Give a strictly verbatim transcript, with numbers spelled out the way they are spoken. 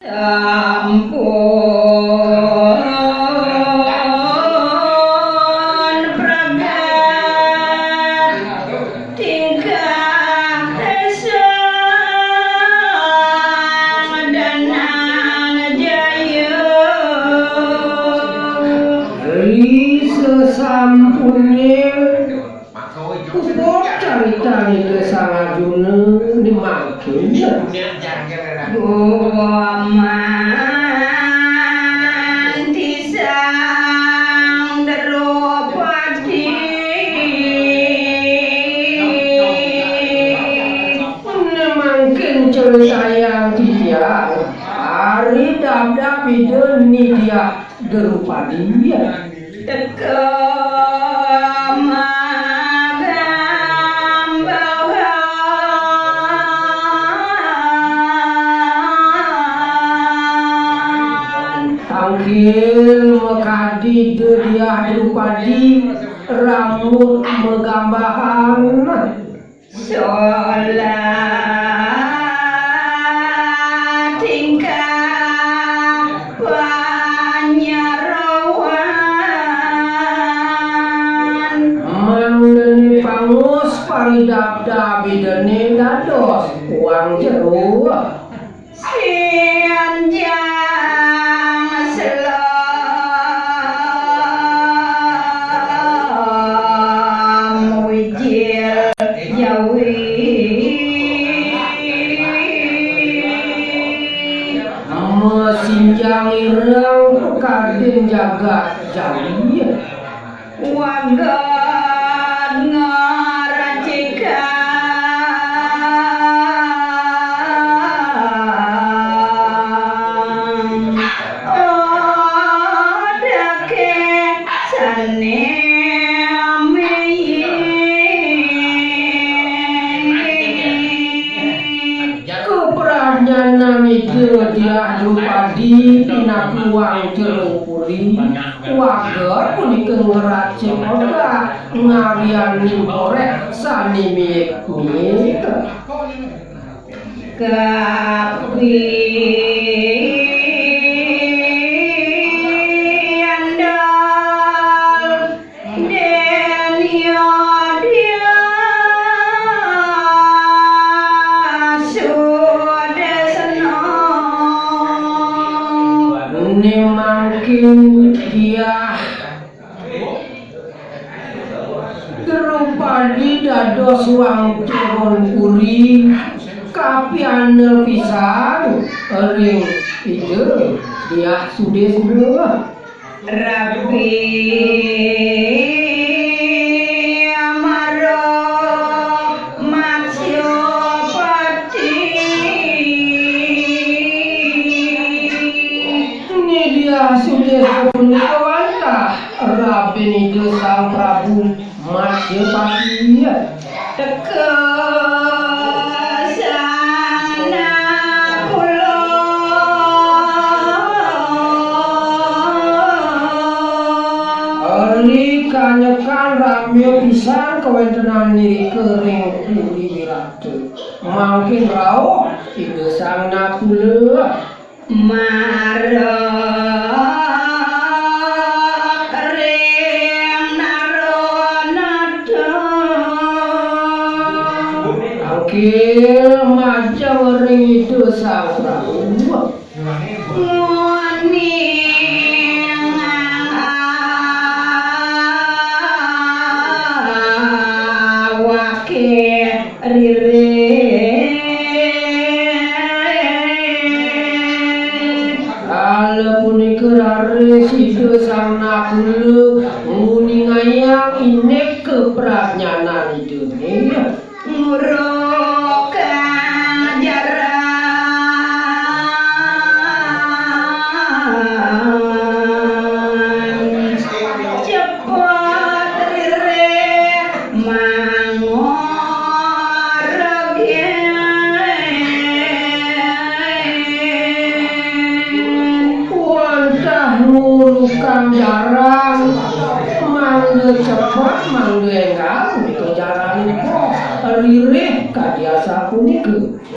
Sampun pregat tingkah Sang Dananjaya. Ri sesampune puput caritané Sang Arjuna, ni mangkin. Gumanti Sang Drupadi. Ni mangkin caritayang titiang, ari dabdab Ida Ni Diah Drupadi. Teka magambahan. Tangkil makadi Ida Diah Drupadi, rambut magambahan. Solah tingkah panyarawan. Mangdané pangus paridabdab Idané dados wang jero. Sianjang selem wijil jawi. Masinjang ireng pakardin jagat jawi. Wagad ngracikang odake sane miyi. Kapradnyanan Ida Diah Drupadi pinaka wang jero puri. Wagad punika ngracik odah ngarianing korek sane miik-miik. Kapi andal den Yodya Sudesna. Ni mangkin Diah Drupadi dados wang jero puri, kapianel pisan ring Ida Diah Sudesna. Rabi Amara Matsya Pati. Ni Diah Sudesna punika wantah rabin Ida Sang Prabu Matsya Pati. Teka Sang Nakula. Ri kanyekan ramya pisan kawentenan irika ring Puri Wirata. Mangkin rauh Ida Sang Nakula. Marep ring Naranata. Tangkil majeng ring Ida Sang Prabu. Nguningang awake riris. Kala punika raris Ida Sang Nakula nguningayang indik kapradnyanan Idané. Ngurung